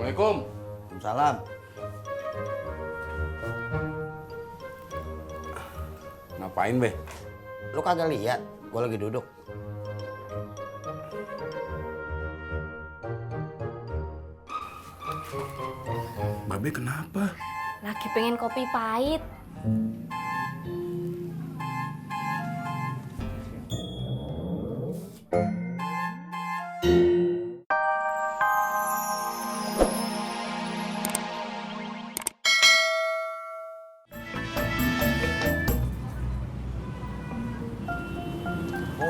Assalamualaikum. Salam. Ngapain, Be? Lu kagak lihat? Gue lagi duduk. Babe kenapa? Lagi pengen kopi pahit.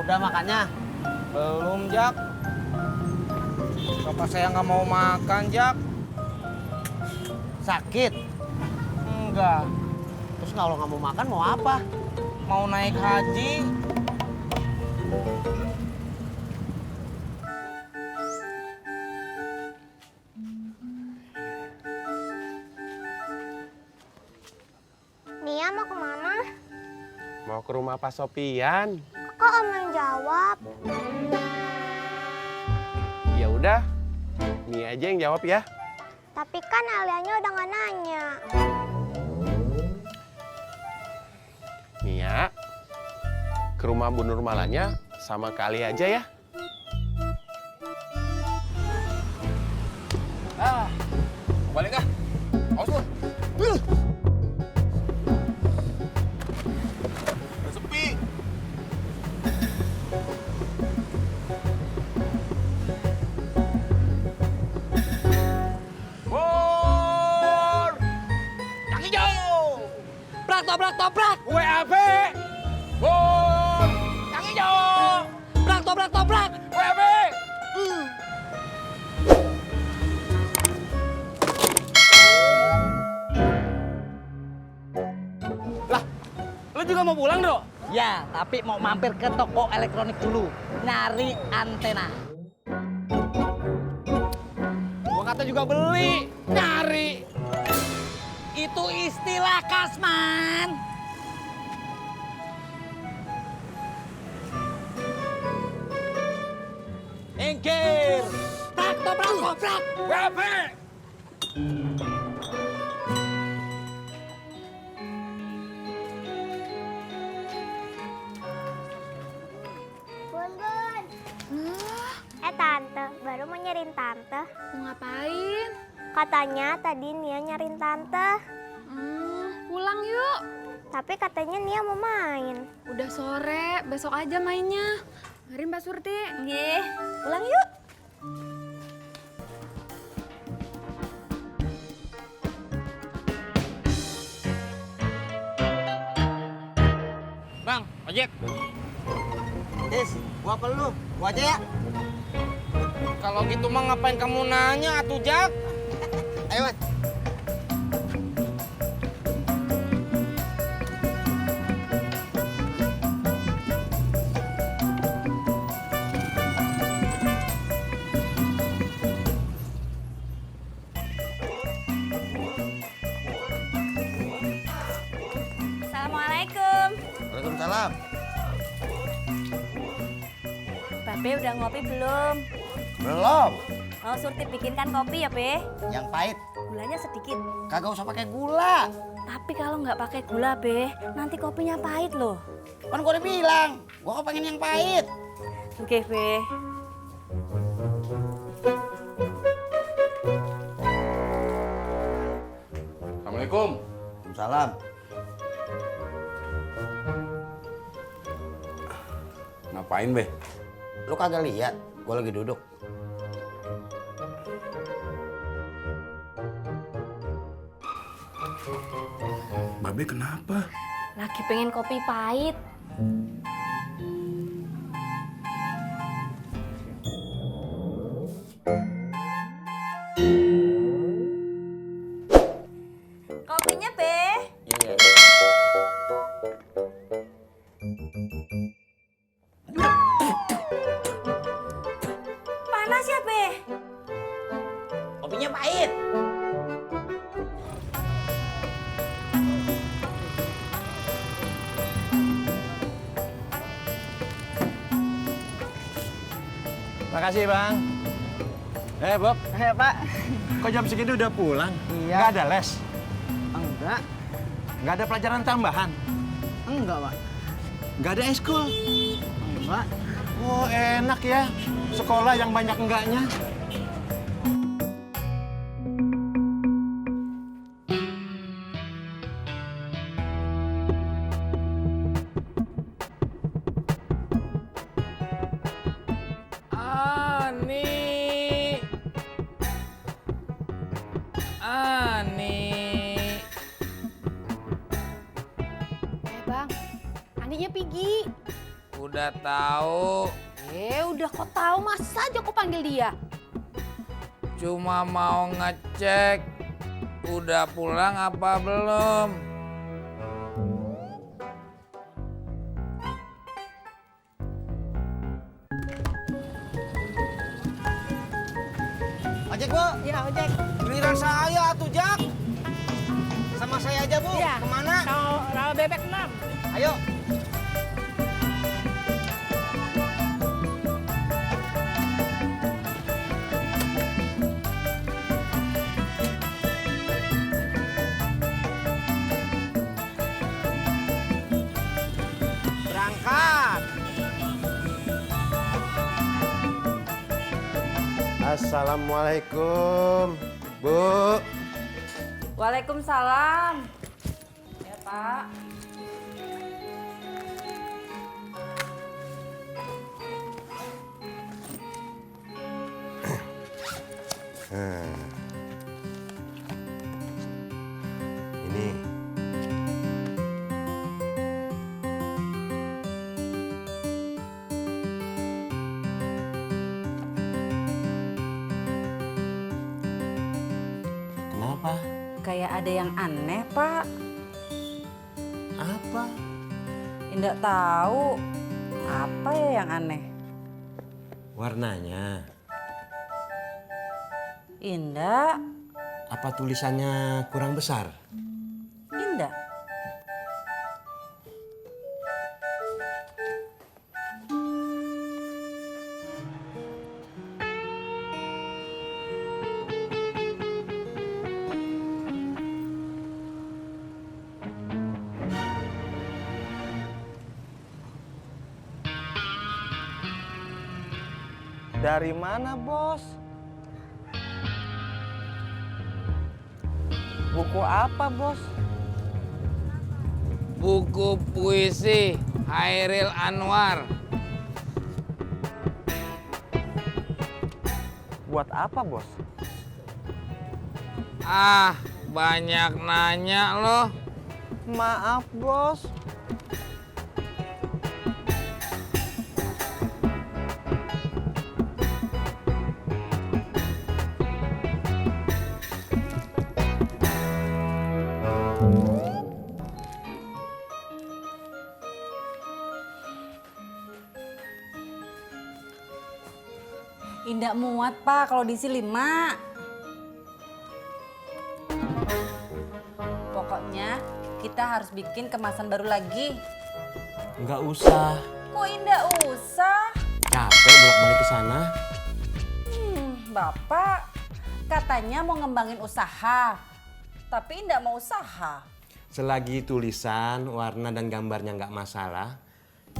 Udah makannya? Belum, Jak. Bapak saya nggak mau makan, Jak. Sakit? Enggak. Terus kalau nggak mau makan mau apa? Mau naik haji. Nia mau kemana? Mau ke rumah Pak Sopian. Kok Om yang jawab? Ya udah, Nia aja yang jawab ya. Tapi kan Alianya udah nggak nanya. Nia, ke rumah Bu Nurmalanya sama kali aja ya. Balik ah. Awas lu. Udah sepi. Bor! Yang hijau! Prak toprak toprak. WAB! Bor! Yang hijau! Prak toprak toprak. WAB! Lu juga mau pulang, Bro? Ya, tapi mau mampir ke toko elektronik dulu, nyari antena. Gua kata juga beli, nyari. Itu istilah Kasman. Engkir. Prak toprak toprak. WAB! Bun, Bun. Tante, baru mau nyariin Tante. Mau ngapain? Katanya tadi Nia nyariin Tante. Pulang yuk. Tapi katanya Nia mau main. Udah sore, besok aja mainnya. Mari Mbak Surti. Nggih, pulang yuk. Bang, ojek. Tis, gua apa lu? Gua aja ya. Kalau gitu mah ngapain kamu nanya, atuh, Jak? Ayo, Mas. Assalamualaikum. Waalaikumsalam. Babe udah ngopi belum? Belum. Mau Surti bikinkan kopi ya, Be? Yang pahit. Gulanya sedikit. Kagak usah pakai gula. Tapi kalau nggak pakai gula, Be, nanti kopinya pahit loh. Kan gua udah bilang, gua kepengen yang pahit. Oke, Be. Assalamualaikum. Salam. Ngapain, Be? Lu kagak lihat? Gua lagi duduk. Babe kenapa? Lagi pengen kopi pahit. Kopinya, Be. Iya. Panas ya, Be? Kopinya pahit. Makasih, Bang. Bob, Pak. kok jam segini udah pulang? Iya. Nggak ada les? Enggak. Nggak ada pelajaran tambahan? Enggak, Pak. Nggak ada eskul? Enggak. Oh, enak ya. Sekolah yang banyak enggaknya. Ani. Bang, Aninya Pigi. Udah tahu, Udah kok tahu, masa aja kok panggil dia? cuma mau ngecek udah pulang apa belum. Ojek, Bu. Ya, ojek. Giliran saya atuh, Jak. Sama saya aja, Bu. Iya. Kemana? Rawa bebek 6. Ayo. Berangkat. Assalamualaikum, Bu. Waalaikumsalam. Ya, Pak. Ini. Kenapa? Kayak ada yang aneh, Pak. Apa? Indah tahu. Apa ya yang aneh? Warnanya? Indah. Apa tulisannya kurang besar? Indah. Dari mana, Bos? Buku apa, Bos? Buku puisi Hairil Anwar. Buat apa, Bos? Ah, banyak nanya loh. Maaf, Bos. Indah muat, Pak, kalau diisi 5. Pokoknya kita harus bikin kemasan baru lagi. Nggak usah. Kok Indah usah? Capek bolak-balik ke sana. Bapak katanya mau ngembangin usaha. Tapi Indah mau usaha. Selagi tulisan, warna, dan gambarnya nggak masalah,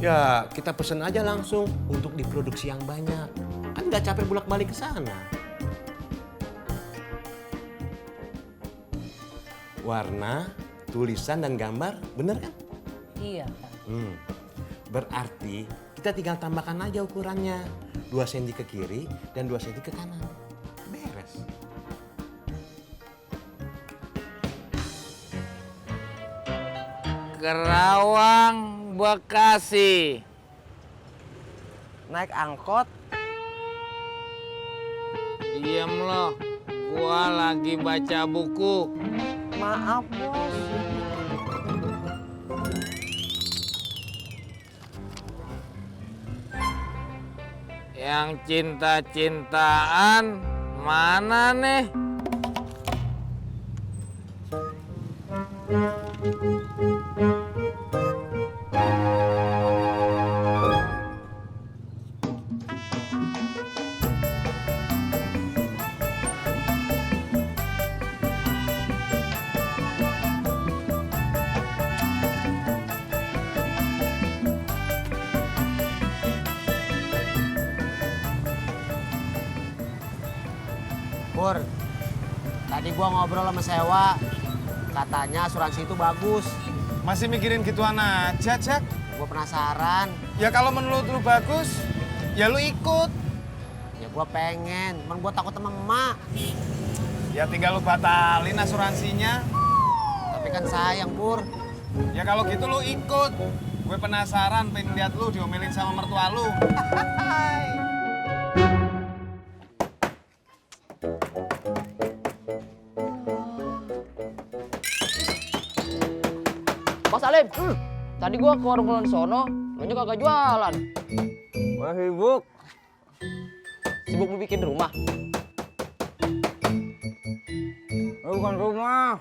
ya kita pesen aja langsung untuk diproduksi yang banyak. Kan nggak capek bolak-balik ke sana. Warna, tulisan, dan gambar, bener kan? Iya, Pak. Berarti kita tinggal tambahkan aja ukurannya. 2 cm ke kiri dan 2 cm ke kanan. Beres. Kerawang, Bekasi. Naik angkot. Diem loh, gua lagi baca buku. Maaf, Bos. Yang cinta-cintaan mana nih? Pur, tadi gua ngobrol sama Sewa. Katanya asuransi itu bagus. Masih mikirin gituan aja, Jak? Gua penasaran. Ya kalau menurut lu bagus, ya lu ikut. Ya gua pengen, cuman gua takut sama emak. Ya tinggal lu batalin asuransinya. Tapi kan sayang, Pur. Ya kalau gitu lu ikut. Gue penasaran pengen lihat lu diomelin sama mertua lu. Mas Alim, tadi gua ke warung di sono, banyak kagak jualan. Gua sibuk. Sibuk mau bikin rumah. Bukan rumah.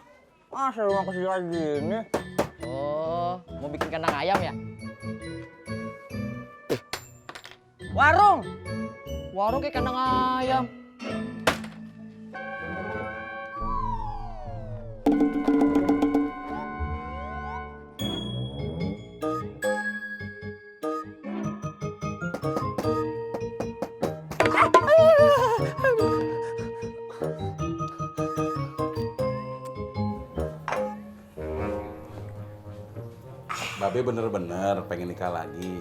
Masa rumah kecil kayak gini? Oh, mau bikin kandang ayam ya? Warung. Warung kayak kandang ayam. Babe bener-bener pengen nikah lagi.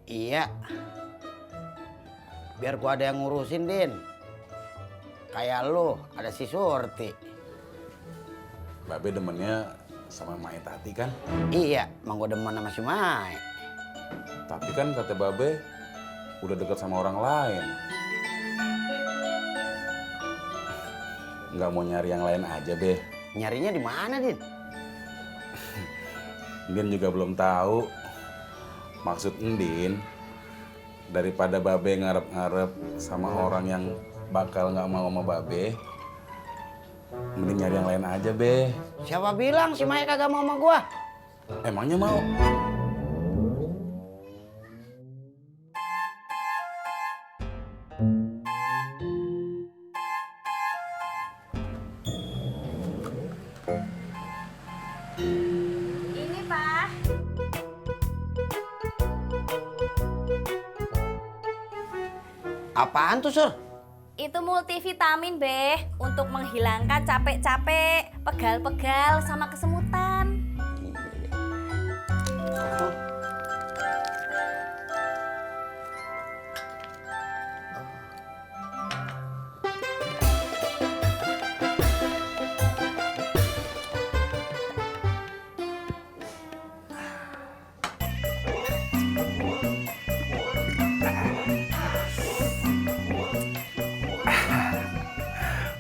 Iya. Biar gua ada yang ngurusin, Din. Kayak lu, ada si Surti. Babe demennya sama Mai Tati kan? Iya, emang gua demen sama si Mai. Tapi kan kata Babe udah deket sama orang lain. Nggak mau nyari yang lain aja, Be. Nyarinya di mana, Din? Ndin juga belum tahu. Maksud Ndin, daripada Babe ngarep-ngarep sama orang yang bakal nggak mau sama Babe, mending nyari yang lain aja, Be. Siapa bilang si Mai kagak mau sama gua? Emangnya mau? Ini, Pak. Apaan tuh, Sur? Itu multivitamin, Beh, untuk menghilangkan capek-capek, pegal-pegal, sama kesemutan.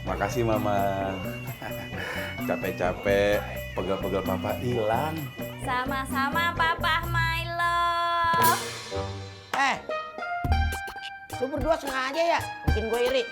Makasih, Mama. Capek-capek, pegel-pegel Papa hilang. Sama-sama, Papa Milo. Lu berdua sengaja ya bikin gue iri.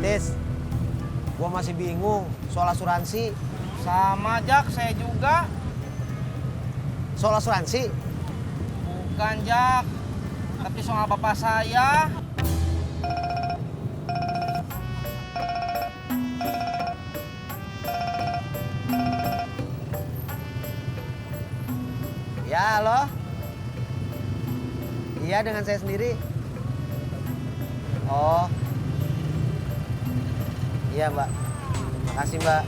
Tis, gua masih bingung soal asuransi. Sama Jak, saya juga. Soal asuransi? Bukan Jak, tapi soal bapak saya. Ya, halo. Iya, dengan saya sendiri. Oh. Iya, Mbak. Makasih, Mbak.